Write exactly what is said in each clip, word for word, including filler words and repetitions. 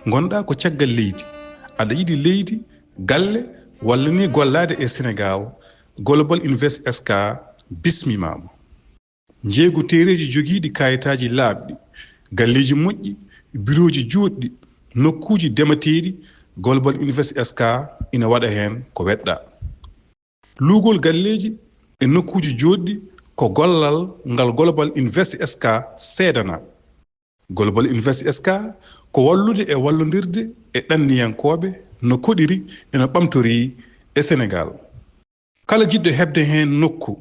Ngonɗaa ko caggal leydi, aɗa yiɗi leydi, galle, walla ni gollaade e Senegaal, Global Invest S K bismimaama. Njeeygu teereeji jogiiɗi kaayitaaji laaɓɗi, galleeji moƴƴi, birooji juutɗi, nokkuuji demateeɗi, Global Invest S K ina waɗa heen ko weɗɗaa. Luugol galleeji e nokkuuji jootɗi ko gollal ngal Global Invest S K seedanaa. Global Invest S K ko wallude e wallondirde e ɗanniyankooɓe no koɗiri e no ɓamtorii e Senegaal. Kala jiɗɗo heɓde heen nokku,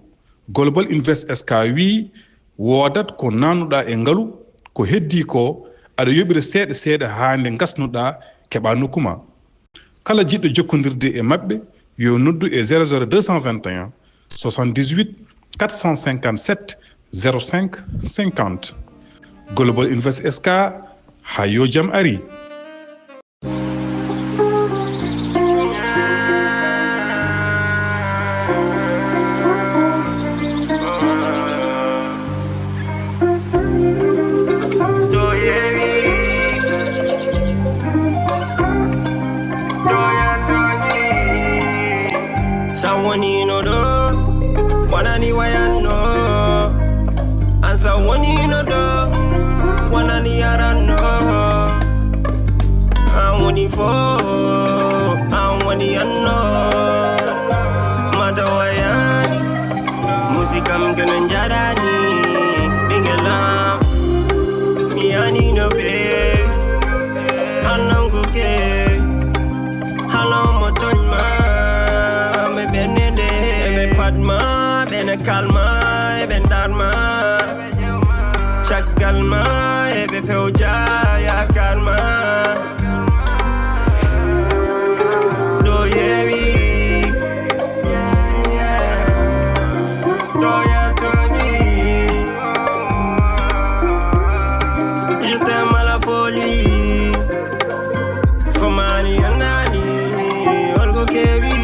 Global Invest S K wiyi woodat ko naatnuɗaa e ngalu, ko heddii ko aɗa yoɓira seeɗa seeɗa haa nde ngasnuɗaa keɓaa nokku ma. Kala jiɗɗo jokkondirde e maɓɓe yo noddu e zéro zéro deux cent vingt et un soixante-dix-huit quatre cent cinquante-sept zéro cinq cinquante. Global Invest S K, haa yo jam ari. Sa wonino ɗo, wonani wayanno. An sa wonino ɗo, wonani yaranno. An woni fo, an woni anno. Mata wayani, musikam kene njarani. Ɓingelam, mi yani no fe, hannanguke. Halo mo tooñ ma, ɓe ɓennende, ɓe pat ma, ɓe ne kalma, ɓe ndar ma. Caggal ma, ɓe pewja yaakaar ma. Ɗo yewi, tooña tooñi. Je t'aime à la folie. Fomani anani, olgo kewi,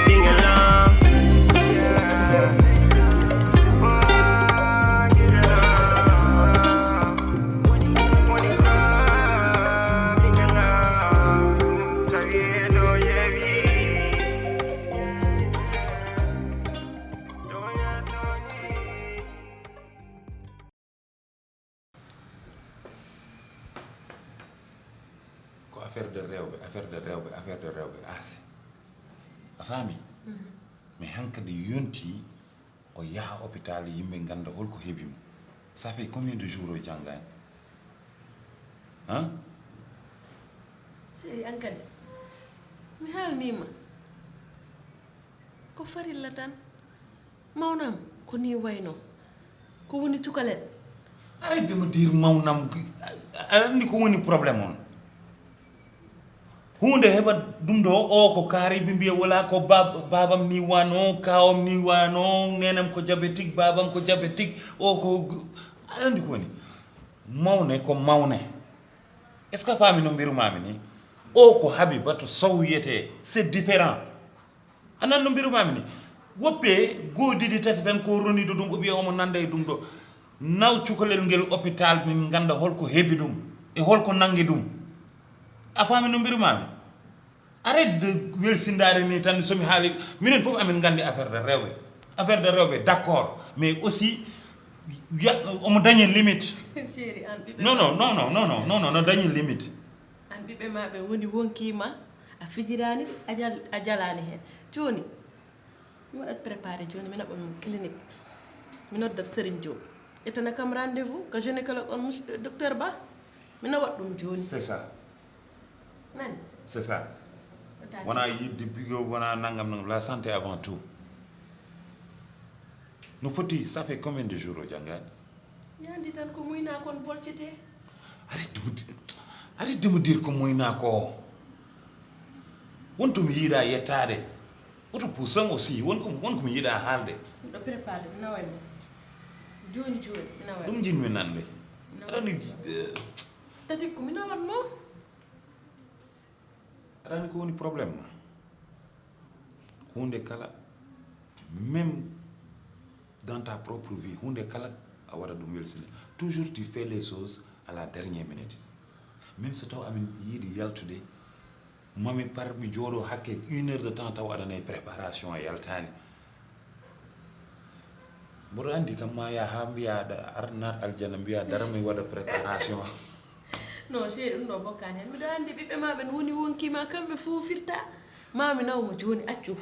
ɓingelam. Ko affaire de rewɓe, affaire de rewɓe, affaire de rewɓe, aase. A faami? Mais hankadi yonti o yaha hôpital, yimɓe ngannda holko heɓi mo. Ça fait combien de jours o janngaani? Hein? Chéri, an kadi, mi haalnii ma. Ko farilla tan. Mawnam, ko ni wayno? Ko woni cukalel? Arrête de me dire mawnam, aɗa anndi ko woni problème on? Huunde heɓa ɗum ɗo, o ko kaari, ɓe mbiya wala ko bab-, babam ni wano, kawam ni wano, nenam ko diabétique, babam ko diabétique, o ko, aɗa anndi ko woni? Mawne ko mawne. Est-ce que a faami no mbirumami ni? O ko Habibatu Sow wiyete, c'est différent. A nan no mbirumami ni? Woppe goo ɗiɗi tati tan ko roniɗo ɗum, o wiya omo nanda e ɗum ɗo. Naw cukalel ngel hôpital, min ngannda holko heɓi ɗum e holko nangi ɗum. A faami no mbirumami? Arrête de welsindaare ni tan, so mi haali, minen fof amin nganndi affaire de rewɓe. Affaire de rewɓe, d'accord, mais aussi, ya, omo dañi limite. Chéri, an ɓiɓɓe. Non, non, non, non, non, non, non, no dañi limite. An ɓiɓɓe ma ɓe woni wonkii ma, a fijiraani ɓe, a jal-, a jalaani heen. Jooni, mi waɗat préparé jooni, mi naɓa mo clinique. Mi noddat Serigne Diop. Ƴettana kam rendez-vous ko gynécologue on, monsieur, docteur Ba. Mi naɓat ɗum jooni. C'est ça. Nani? C'est ça. Wona yidde bigo, wona nangam nangam. La santé avant tout. No foti, ça fait combien de jours o janngaani? Yandi tan ko muyna kon bolcete. Arrête de me di-, arrête de me dire ko muyna ko. Won to mi yiɗa yettaade. Oto puusan aussi, won ko, won ko mi yiɗa haalde. Miɗo préparé, mi naway mo. Jooni jooni, mi naway mo. Ɗum jinmi nande. Mi naway mo. Aɗa anndi, eh, tati ko mi nawat mo. Aɗa anndi ko woni problème ma? Huunde kala, même dans ta propre vie, huunde kala a waɗa ɗum welsina. Toujours tu fais les choses à la dernière minute. Même so taw amin yiɗi yaltude, mami par mi jooɗo hakke une heure de temps taw aɗa nayi préparation a yaltaani. Mboɗo anndi kam ma yaa haa mbiya aɗa ar naat aljanna mbiya dara mi waɗa préparation. Non chéri, ɗum ɗo bokkaani heen. Miɗo anndi ɓiɓɓe ma ɓen woni wonki ma kamɓe fof firta. Ma mi naw mo jooni accu.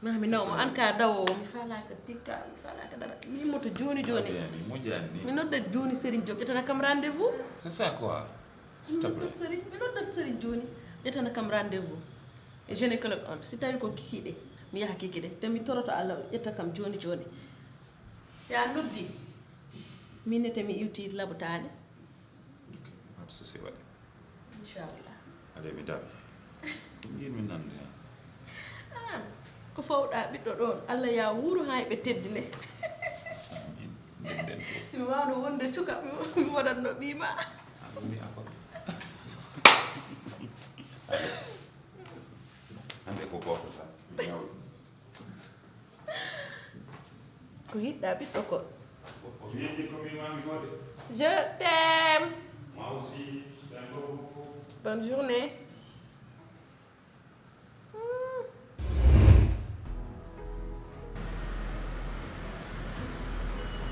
Ma mi naw mo an ka dawowo mi faalaka tikka mi faalaka dara. Mi immoto jooni jooni. Moƴƴani. Mi noddat jooni Serigne Diop ƴettana kam rendez-vous. C'est ça quoi. S'il te plaît. Sëriñ mi noddat sëriñ jooni ƴettana kam rendez-vous e gynécologue on si tawi ko kikiɗe mi yaha kikiɗe te mi toroto allah o ƴetta kam jooni jooni si a noddi min ne te mi iwti labotaani. Ok, pas de souci waɗi. Inchallah. Allez mi dawi. Ɗum yiɗmi nande. An ko fawɗa ɓiɗɗo ɗon allah ya wuuru haa ɓe teddine. Ndenden fof. Si mi waawno wonde cuka mi waɗatno ɓii ma. An woni affaire. Hannde ko gooto tan. Ñaw. Ko yiɗɗa ɓiɗɗo ko. O wiide ko mi mami gode. Je t'aime. Moi aussi, je t'aime beaucoup. Bonne journée.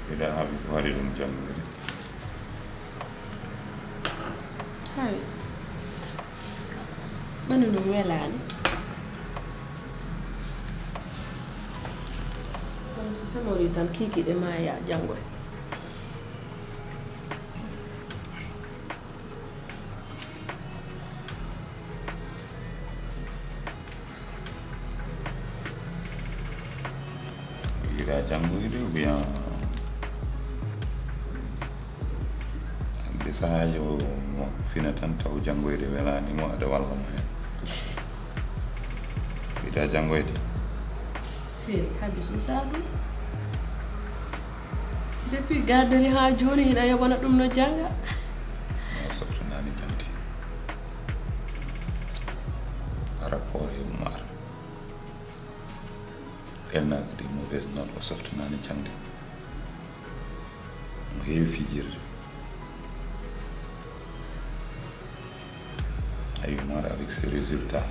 Mbiɗa haaɓi ko waɗi ɗum janngude. Hay ɓandu ɗum welaani. Kono so semori tan kiikiiɗe ma ya janngoy. Yiɗa janngoyde ou bien hannde sahaaji o mo fina tan taw janngoyde welaani mo aɗa walla mo heen. Yiɗa janngoyde? Chéri, hade suusaa ɗum. Depuis garderie haa jooni hiɗa yoɓana ɗum no jannga. O softanaani jaŋde par rapport e Oumar. Elna kadi mauvaise note o softanaani jaŋde. Omo heewi fijirde. Ayi Oumar avec ses résultats.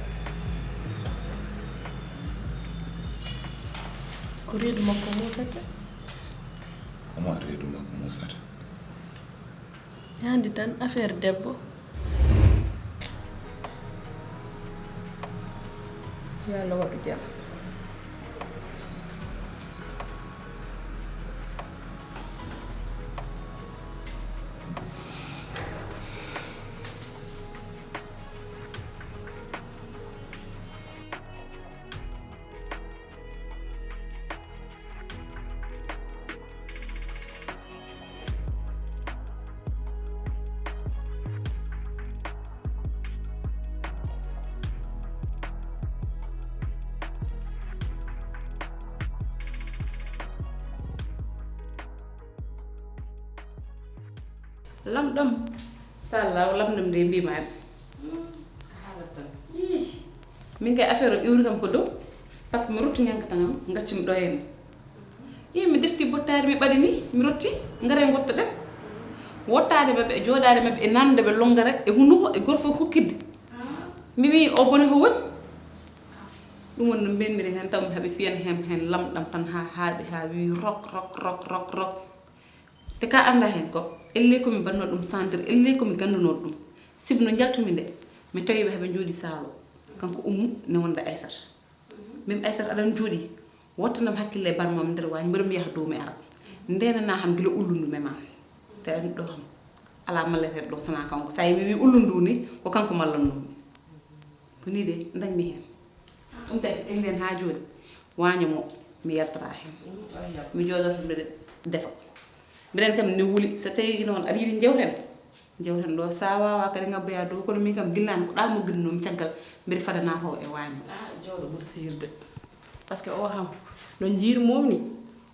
Ko reedu makko muusata. Comment reedu makko muusata? Hannde tan affaire debbo. Yo Allah waɗu jam. Lamɗam. Sallah o lamɗam nde mbimaami. Haala tan. Min kay affaire o iwri kam ko dow. Par ce que mi rutti ñankata kam gaccumi ɗo henne. Ii mi defti bottaari mi ɓadi ni mi rotti ngare gotta ɗen. Wottaade maɓɓe e jooɗaade maɓɓe e nande ɓe longare e hunduko e goto fof hokkidde. Mi wii o bone ko woni. Ɗum woni no mbenniri heen taw mi haɓi piyan heen heen lamɗam tan haa haaɗi haa wii rok rok rok rok rok. Te ka annda heen ko elle ko mi mbanno ɗum sentir elle ko mi gannduno ɗum. Sibu no njaltumi nde mi tawi ɓe haɓe njooɗi saalo kanko ummu ne wonda aysata. Min aysata aɗan jooɗi wattanam hakkille e barmam nder waañ mboɗo mi yaha dow mi ara. Ndenana ham gila ullundu me ma te aɗan ɗo ham ala malleteɗo ɗo sana kanko sa yi mi wi ullundu ni ko kanko mallannumi. Ko ni de dañmi heen. Ɗum tawi enen haa jooni waaño mo mi yaltata heen. Mi jooɗoto mbiɗa defa mbiɗen kam ne wuli so tawi noon aɗa yiɗi jewten. Jewten ɗo sa wawa kadi ngabboya dow kono min kam gillani ko ɗa mo ginnomi caggal mbiɗa fada natowo e waaño. Ah jawɗo ɓuuri sirde. Par ce que o ham no jiirmom ni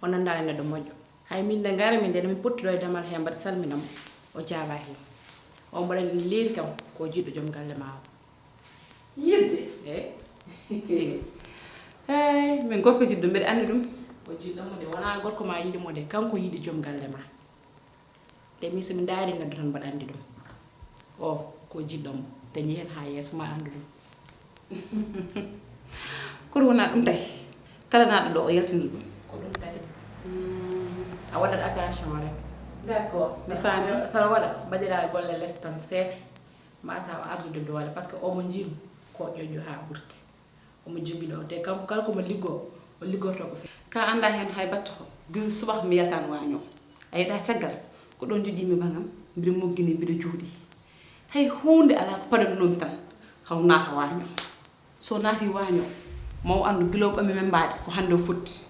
o nandani neɗɗo moƴƴo. Hay min nde ngarmi nde nomin potti ɗo e damal he mbaɗa salminamo o jaaba hen. O mbaɗani leeri kam ko jiɗɗo joom galle ma o. Yidde. Eyi. Hey min gorko jiɗɗo mbeɗa andi ɗum. O jiɗɗo mo de wona gorko ma yiɗi mo de kanko yiɗi joom galle ma. Te min somi ndaari neɗɗo tan mbaɗa andi ɗum. O Ko jiɗɗo mo, dañi heen haa yeeso, ma anndu ɗum. Kono wonaa ɗum tawi kala naaɗo ɗo o yaltina ɗum. Ko ɗum tawi. A waɗat attention rek. D'accord, mi faami. Saɗa waɗa, mbaɗiraa golle les tan seese, ma sa ardude doole, parce que omo njiimi ko ƴoƴƴo haa ɓurti. Omo jogii ɗo, te kanko kala ko mo liggoo, o liggorto ko fe- Ka annda heen hay batta ko. Gila subaka mi yaltaani waaño. A yiɗa caggal, ko ɗoon njoƴƴiimi ɓagam, mbiɗa moggini, mbiɗa juuɗi. Hay huunde alaa ko paɗannomi tan, haw naata waaño. So naati waaño, maw anndu gila o ɓami men mbaade, ko hannde o fotti.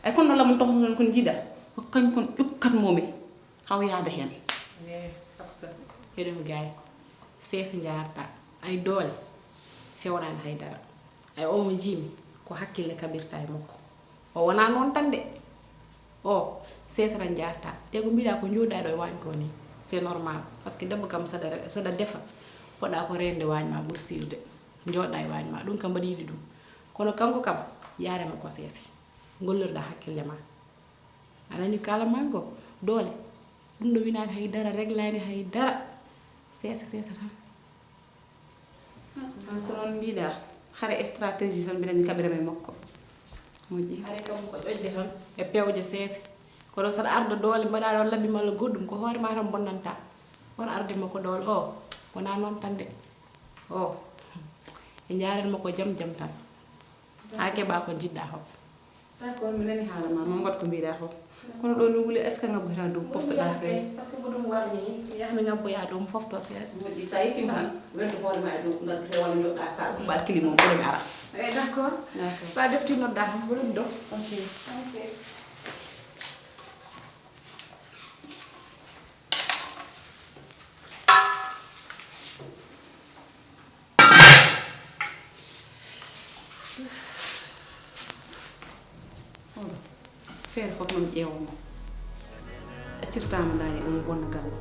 Ay kono ɗo lamon toxotoon kon jiiɗa, ko kañ kon ƴukkat momi, haw yaada heen. Eh, Hafsa, heɗum gaay. Seese njaarta, ay doole, fewnaani hay dara. Ay, o mo njiimi, ko hakkille kaɓirta e makko. O wonaa noon tan de. O, seese tan njaarta. Te ko mbiɗa ko njooɗa ɗo e waañ ko ni, c'est normal. Parce que debbo kam saɗa re-, saɗa defa, poɗa ko reende waañ ma ɓuri siirde. Njooɗa e waañ ma, ɗum kam mbaɗa yiɗi ɗum. Kono kanko kam, yaare makko seese. Ngollirɗa hakkille ma. A nani kala mango, doole. Ɗum ɗo winaani hay dara, reglaani hay dara. Seese, seese tan. An ko noon mbiɗa, hare stratégie tan mbiɗa anndi kaɓira e makko. Moƴƴi. Hare kam ko ƴoƴde tan e pewje seese. Kono saɗa arda doole mbaɗa ɗo labbi malla goɗɗum, ko hoore ma tan bonnanta. Won arde makko doole o, wonaa noon tan de. O, e njaaren makko jam jam tan. Haa keɓa ko njiɗɗa ko. D'accord, mi nani haala ma, ma mbaɗ ko mbiɗa ko. Kono ɗo ni wuli, est-ce que ngabboyta dow poftoɗa seeɗa? Parce que ko ɗum warni, yaha mi ngabboya dow, mi fofto seeɗa. Moƴƴi, sa yettima tan, welto hoore ma e dow, ngaddu te walla njoɗɗa sa huɓɓat kilim o, kono mi ara. Eh, d'accord. D'accord. Sa defti nodda kam, ko ɗum ɗo. Ok. Ok. Oɗo feere fof noon ƴeewa mo. Accirtaama ndaani omo bonna galle.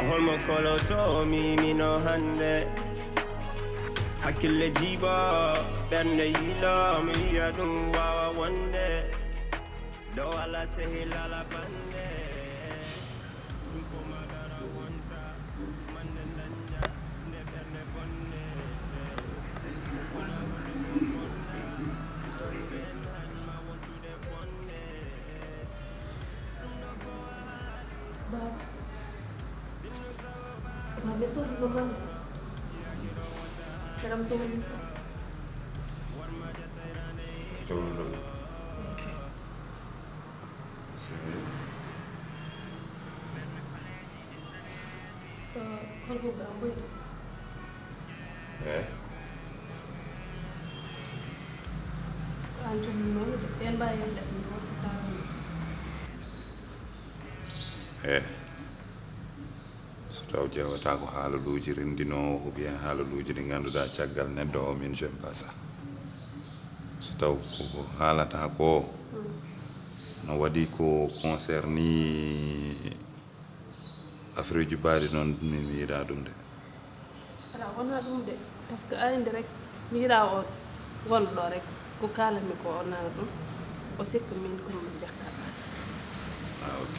Holmo koloto mimino hannde? Hakkille jiiɓo, ɓernde yiilo, mi wiya ɗum waawa wonde. Dow ala sehil ala bannde. Ɗum fof ma dara wonta, mande dañƴa, nde ɓernde bonde. Wona wonde fof fonda, ɓen tan ma wontude fonde. Ɗum ɗo fof haali. Baaba. Baaba, mi sohli ko kam. Kaɗam sohli. Ɗum ɗo. Ko holko ko am ɓuri? Eh? Ko an joom noon de, ɓen mbawi yande asmi ko tawa. Eh. So taw ƴeewata ko haalaluuji renndinoowo, ou bien haalaluuji ɗi ngannduɗaa caggal neɗɗo o, min, j'aime pas ça. So taw ko, ko haalata ko, mm, no waɗi ko concerni affaire uji baaɗi noon, min mi yiɗaa ɗum de. Alaa, wonaa ɗum de, parce que arinde rek, mi yiɗaa o wonɗo ɗo rek, ko kaalanmi ko o nana ɗum, o sikka min ko min jakkaɓe. Ah, ok.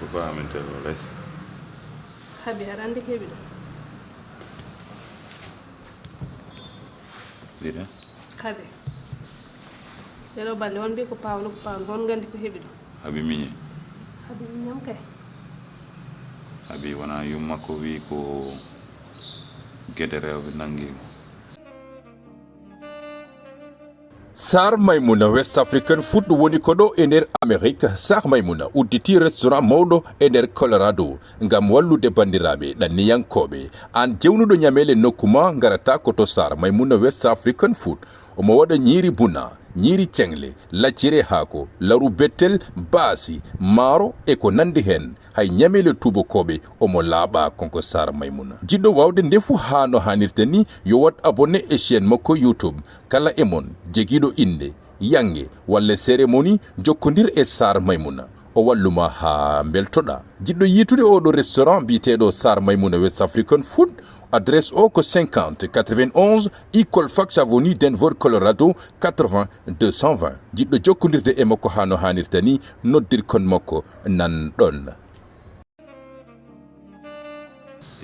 Ko famintel o les. Habi, aɗa anndi ko heɓi ɗo? Mbiɗa? Habi. Ɗeɗo balɗe, on mbi ko paawno, ko paawno, on nganndi ko heɓi ɗo? Habi miñe. Habi miñam kay. Habi wona yumma ko wi ko gede rewɓe nangi mo. Sar Maymuna West African Food woni ko ɗo e nder Amerique. Sar Maymuna udditi restaurant mawɗo e nder Colorado ngam wallude banndiraaɓe ɗanniyankooɓe. Aan jewnuɗo ñameele nokku ma, ngarata ko to Sar Maymuna West African Food. Omo waɗa ñiiri buna, ñiiri ceŋle, lacciri e haako, laru bettel, baasi, maaro e ko nanndi heen. Hay ñameele tuubakooɓe omo laaɓa, kanko Sara Maymuna. Jiɗɗo waawde ndefu haa no haanirta ni, yo waɗ abonné e chaîne makko YouTube. Kala e mon jegiiɗo innde, Yange walla cérémonie, jokkondir e Sar Maimouna. O walluma haa mbeltoɗaa. Jiɗɗo yiitude oɗo restaurant biyeteeɗo Sar Maimouna West African Food, adresse o ko cinquante quatre-vingt-onze Eagle Fox Avenue, Denver, Colorado quatre-vingts deux cent vingt. Jiɗɗo jokkondirde e makko haa no haanirta ni, noddir kon makko nan ɗon.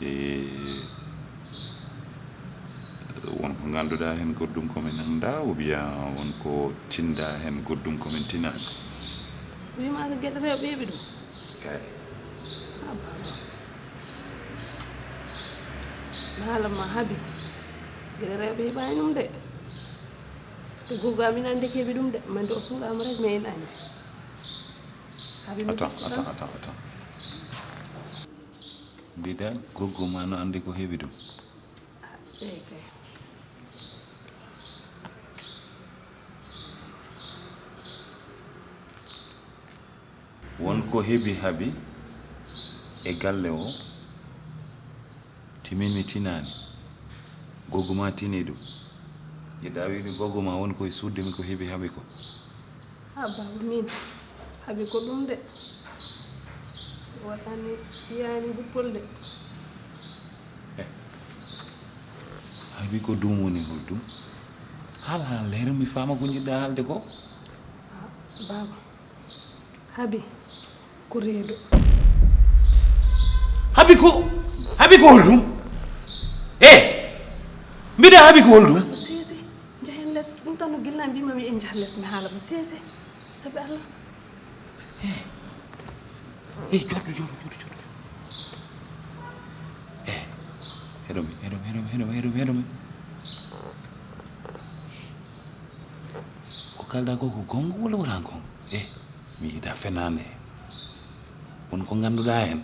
E won ko ngannduɗaa heen goɗɗum ko mi nanndaa, ou bien won ko tindaa heen goɗɗum ko min tinaani? Wiimaaka geɗe rewɓe heɓi ɗum. Kay. Ha, baaba. Mi haala ma, Habi. Geɗe rewɓe heɓaani ɗum de. Te gogo am ina anndi ko heɓi ɗum de. Mande o suuɗaama rek, mais ina anndi. Habi, mi attends, sikku tan. Attends, attends, attends. Mbiɗa gogo ma no anndi ko heɓi ɗum. Ah, eey kay. Won ko heɓi Habi e galle o, te min mi tinaani. Gogo ma tini ɗum. Yiɗa wiide gogo ma won ko e suuɗde mi ko heɓi Habi ko. Ha, baaba, min Habi ko ɗum de. Waɗani yaani guppol de. Eh. Habi ko ɗum woni holɗum? Haal haal leero mi faama ko njiɗɗa haalde ko. Ah, baaba. Habi ko reedo. Habi ko, Habi ko holɗum? Eh. Mbiɗa Habi ko holɗum? Sese. Njahen les, ɗum tan no gilla mbima mi en njah les mi haala ma sese. Sabi Allah. Eh. Eh, jooɗo, jooɗo, jooɗo, jooɗo. Eh, heɗo mi, heɗo mi, heɗo mi, heɗo mi, heɗo mi, heɗo mi. Ko kalɗa ko, ko gonga walla wala gonga? Eh, mi yiɗa fenaande. Won ko ngannduɗaa heen.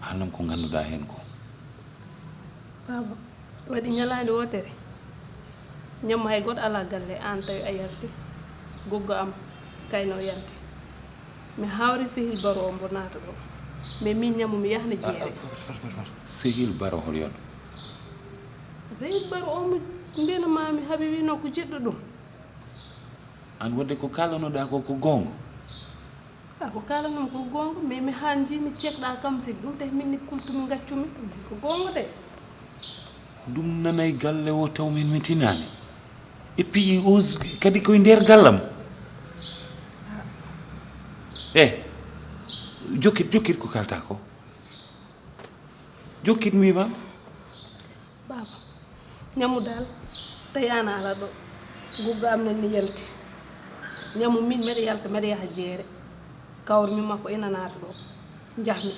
Haalnam ko ngannduɗaa heen ko. Baaba, waɗi ñalaande wootere, ñammo hay gooto alaa galle, aan tawi a yalti, goggo am kayne o yalti. Mi hawri Sehil Baro o mbo naata ɗo, mais min ñammo mi yahna jeere. Ah, ah, fat, fat, fat, fat. Sehil Baro hol yon? Sehil Baro o mo mbino maami Habi wino ko jiɗɗo ɗum. Aan wodde ko kaalanoɗaa ko, ko goonga? A ko kaalanam ko goonga, mais mi haa njiimi ceekɗaa kam, si ɗum tawi min ni kultumi, ngaccumi, ko goonga de. Ɗum nanay galle o taw min mi tinaani. Et puis, os-, kadi koye nder gallam. Eh, jokkit, jokkit ko kalta ko. Jokkit mi ma. Baaba, ñamu daal, tawi aan a alaa ɗo. Goggo am nan ni yalti. Ñamu min, meɗa yalta, meɗa yaha jeere. Kawrumi makko ina naata ɗo. Njahmi.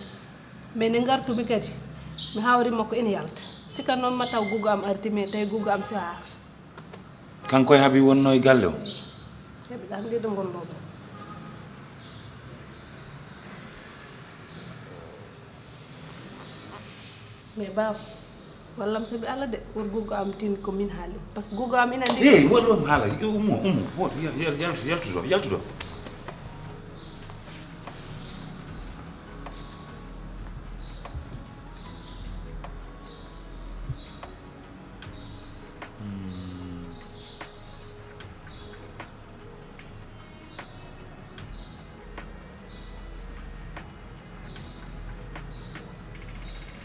Mais nde ngartumi kadi, mi hawri makko ina yalta. Cikan noon ma taw goggo am arti, mais tawi goggo am si a arta. Kanko e Habi wonno e galle o? Habi ɗam ɗiɗo ngonno ɗo. Mais baaba, wallam sabi Allah de, won goggo am tin ko min haali. Parce que goggo am ina ndi. Eh, waɗ ɗum haala. Yo, ummo, ummo. Woto, yal-, yal-, yaltu, yaltu ɗo, yaltu ɗo. Hmm.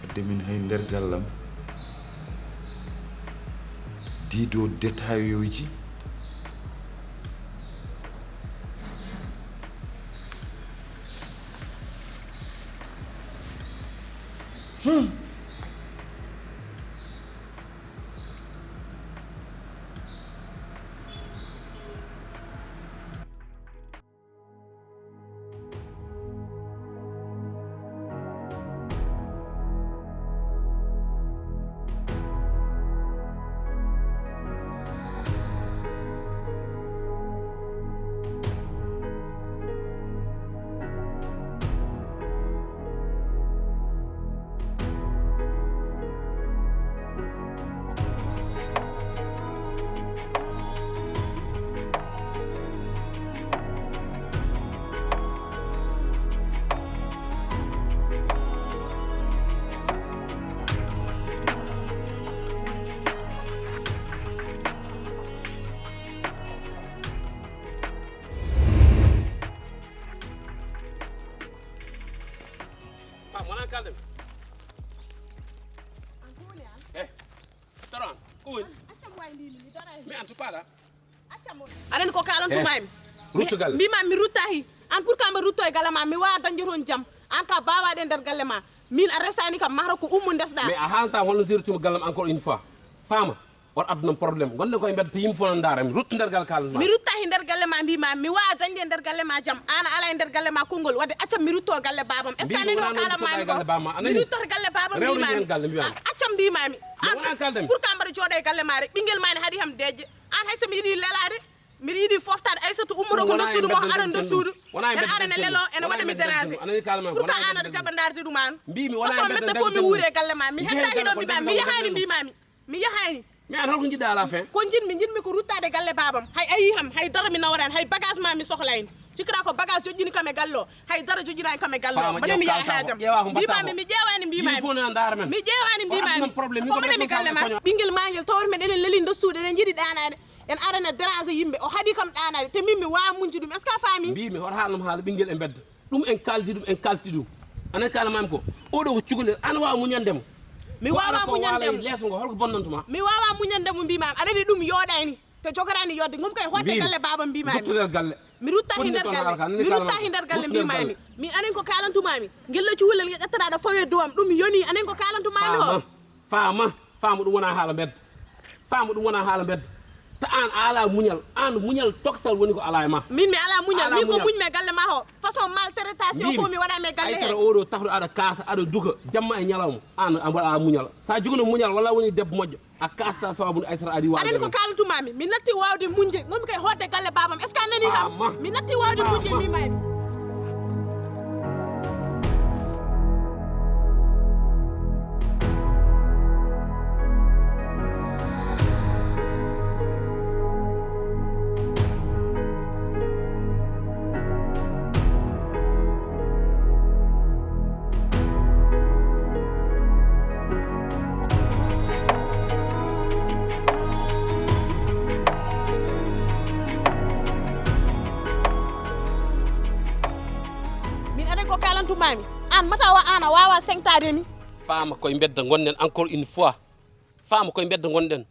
Wadde min hay nder gallam, diido détail uji. Hmm. Aɗa anndi ko kaalantumaami? Ruttu galle. Mbiimaa mi ruttaaki. Aan pour que mbaɗa rutto e galle ma, mi waawa dañde toon jam. Aan ka baawaade e nder galle ma. Min a resaani kam mahata ko ummo ndesɗaa. Mais a haalta holno sirtuma galle ma encore une fois. Faama. Oto addu noon problème. Ngonɗen koye mbedda te yimɓe fof nana ndaara. Mi ruttu nder galle kaalantumaami. Mi ruttaaki nder galle ma, mbiimaa mi waawa dañde e nder galle ma jam. Aan a alaa e nder galle ma konngol. Waɗde accam mi rutto galle baabam. Est-ce que a nanii ko kaalanmaami ko? Mi ruttoto galle baabam mbiimaami. Accam mbiimaami. Aan pour que mbaɗa jooɗo e galle ma rek. Ɓinngel ma ne haɗi kam deƴƴe. Aan hay so mi yiɗi lelaade, mbiɗa yiɗi foftaade Aysatu ummoto ko nder suudu mo, ara nder suudu. En ara ne lelo, ene waɗa mi déranger. Pour que aan aɗa jaɓa ndaarde ɗum aan? Façon mette fof mi wuuri e galle ma. Mi heddaaki ɗo mbiimaami. Mi yahaani mbiimaami. Mi yahaani. Mais aan holko njiɗɗa à la fin? Ko njiɗmi, njiɗmi ko ruttaade galle baabam. Hay a yii kam, hay dara mi nawraani, hay bagage ma mi sohlaani. Cikkiraa ko bagage joƴƴini kam e galle o, hay dara joƴƴinaani kam e galle o. Mbaɗa mi yaha haajam. Mbiimaami mi ƴeewaani mbiimaami. Mi ƴeewaani mbiimaami. Ko mbaɗa mi galle ma. Ɓinngel ma ngel tawri men eɗen leli nder suudu, eɗen njiɗi ɗaanaade. En arana déranger yimɓe, o haɗi kam ɗaanaade, te min mi waawa muñde ɗum. Est-ce que a faami? Mbiimi hoto haalnam haala ɓinngel e mbedda. Ɗum en kaaldi ɗum, en kaalti ɗum. Aɗa anndi kaalanmaami ko? Oɗo ko cukalel, aan waawa muñande mo. Mi waawa muñande mo. Leeso ngo holko bonnantuma? Mi waawa muñande mo mbiimaami. Aɗa anndi ɗum yooɗaani, te jogoraani yooɗde. Ngom kay hoɗde galle baabam mbiimaami. Ruttu nder galle. Mi ruttaaki nder galle. Mi ruttaaki nder galle mbiimaami. Mi aɗa anndi ko kaalantumaami. Ngel la cukalel ngel ƴettata ɗo fawee dow am. Ɗum yonii, aɗa anndi ko kaalantumaami ko? Faama, faama, ɗum wonaa haala mbedda. Faama, ɗum wonaa haala mbedda. Ta aan a alaa muñal. Aan muñal toksal woni ko alaa e ma. Min mi alaa muñal. Min ko muñmi e galle ma o. Façon maltraitation fof mi waɗaama e galle he. Aysata oɗo tahru aɗa kaasa, aɗa duka, jamma e ñalawma. Aan a mbaɗa muñal. Sa jogono muñal walla woni debbo moƴƴo. A kaasta sababu Aysata ari waawde. Aɗa anndi ko kaalantumaami? Mi natti waawde muñde. Ngonmi kay hoɗde galle baabam. Est-ce que a nanii kam? Mi natti waawde muñde, mbiimaami. Min aɗa anndi ko kaalantumaami? Aan mata wa aan a waawa seŋtaade mi. Faama koye mbedda ngonɗen encore une fois. Faama koye mbedda ngonɗen.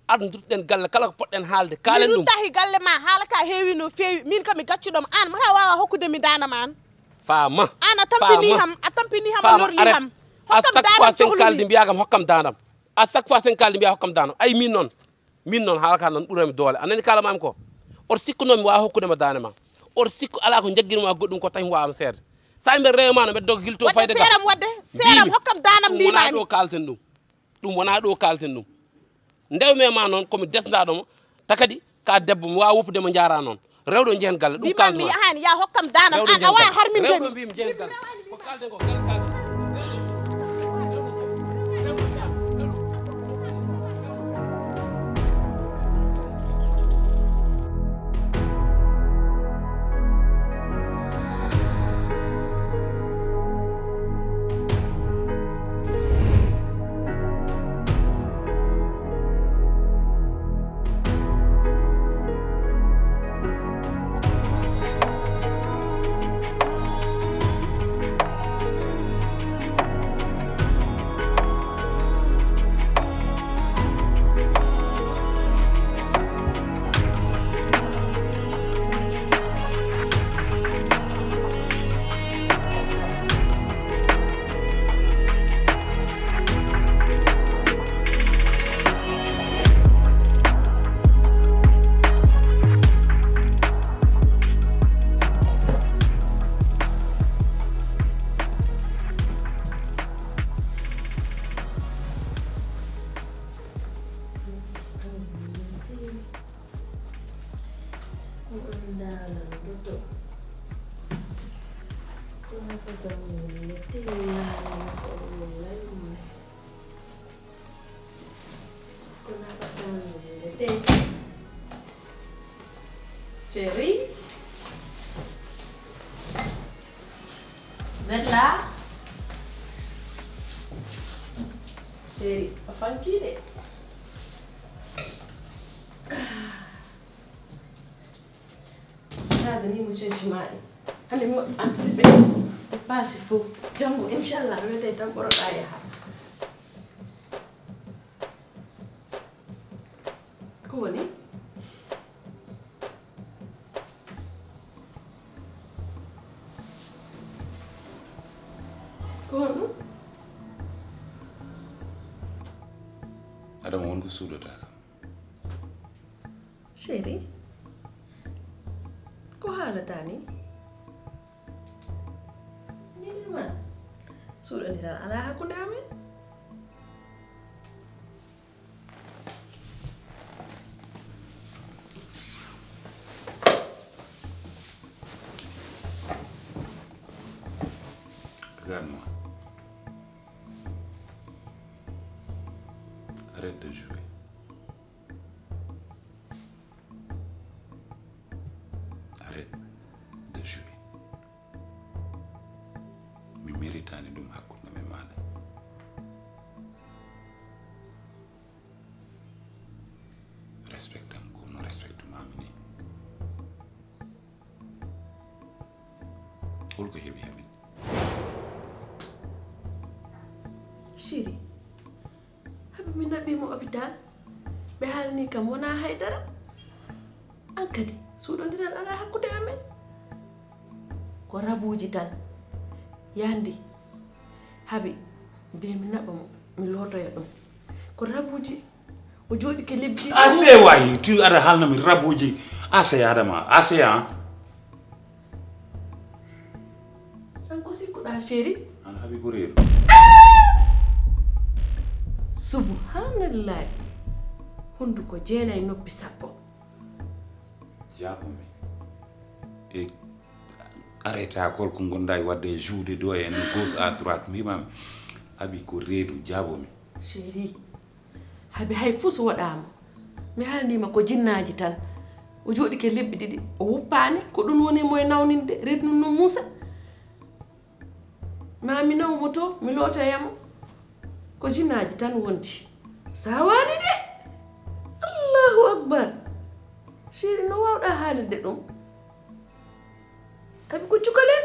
Aɗa ndutɗen galle kala ko poɗɗen haalde kaalen ɗum. Mi ruttaaki galle ma, haala ka heewi no feewi. Min kam mi gaccuɗo ma. Aan mata waawa hokkude mi daande ma aan. Faama. Aan a tampini kam, a tampini kam, a lorli kam. Hokkam daande sohluɗo mi. À chaque fois sen kaaldi mbiyaa kam hokkam daandam. À chaque fois sen kaaldi mbiyaa hokkam daandam. Ay min noon. Min noon haala ka noon ɓurami doole. A nanii kaalanmaami ko? Oto sikku noon mi waawa hokkude ma daande ma. Oto sikku alaa ko njagginmi ma goɗɗum ko tawi mi waawa am seerde. Sa mbeɗa rewa ma no mbeɗa doga gilto fayde ga. Seeram waɗde, seeram hokkam daandam mbiimaami. Ɗum wonaa ɗo kaalten ɗum. Ɗum wonaa ɗo kaalten ɗum. Ndewmi e ma noon ko mi desndaɗo mo. Ta kadi ka debbo mi waawa woppude mo jaara noon. Rewɗo njehen galle ɗum kaalten. Mi yahaani, ya hokkam daandam aan a waawa harminde mi. Rewɗo mbimi njehen galle. Ko kaalten ko galle kaalten. Ko an ndaalanɗo to? Ko nafata wonde tee laawol ko wallay mo ne? Ko nafata wonde tee? Chérie? Vous êtes là? Chérie, a fankii de. Kaasa ni mo cenci maa ɗi. Hannde mi waɗi anticipé. Mi paasi fof. Janngo, inchallah, a wiyetee tan ɓoroɗaa yaha. Ko woni? Suuɗoɗaa kam. Chéri, ko haalata ni? Nini ma? Suuɗondiral alaa hakkunde amen. Regarde-moi. Arrête de jouer. Arrête de jouer. Mi méritani ɗum hakkunde men e maaɗa. Respectam comme no respectumi ma ni. Holko heɓi Habi? Chéri, Habi mi naɓi mo hôpital. Ɓe haalni kam wonaa haydara. An kadi, suuɗondiral alaa hakkunde amen. Ko rabuuji tan. Yandi, Habi, mbiye mi naɓa mo, mi lootoya ɗum. Ko rabuuji, o jooɗike lebbi ɗiɗi. Assez waay, tu aɗa haalna mi rabuuji. Assez Adama, assez, hein? An ko sikkuɗaa, chéri? An Habi ko reedu. Subhanallahi. Hunduko jeenay, noppi sappo. Jaabo mi. E arrêta kol ko ngonɗaa e waɗde e juuɗe ɗo e gauche à droite. Mbimami Habi ko reedu, jaabo mi. Chéri, Habi hay fus waɗaama. Mi haalniima ko jinnaaji tan. O jooɗike lebbi ɗiɗi, o wuppaani, ko ɗum woni mo e nawninde, reedu num no muusa. Ma mi naw mo to, mi lootoya mo. Ko jinnaaji tan wondi. Saawaani de. Allahu akbar. Chéri, no waawɗaa haalirde ɗum? Habi ko cukalel.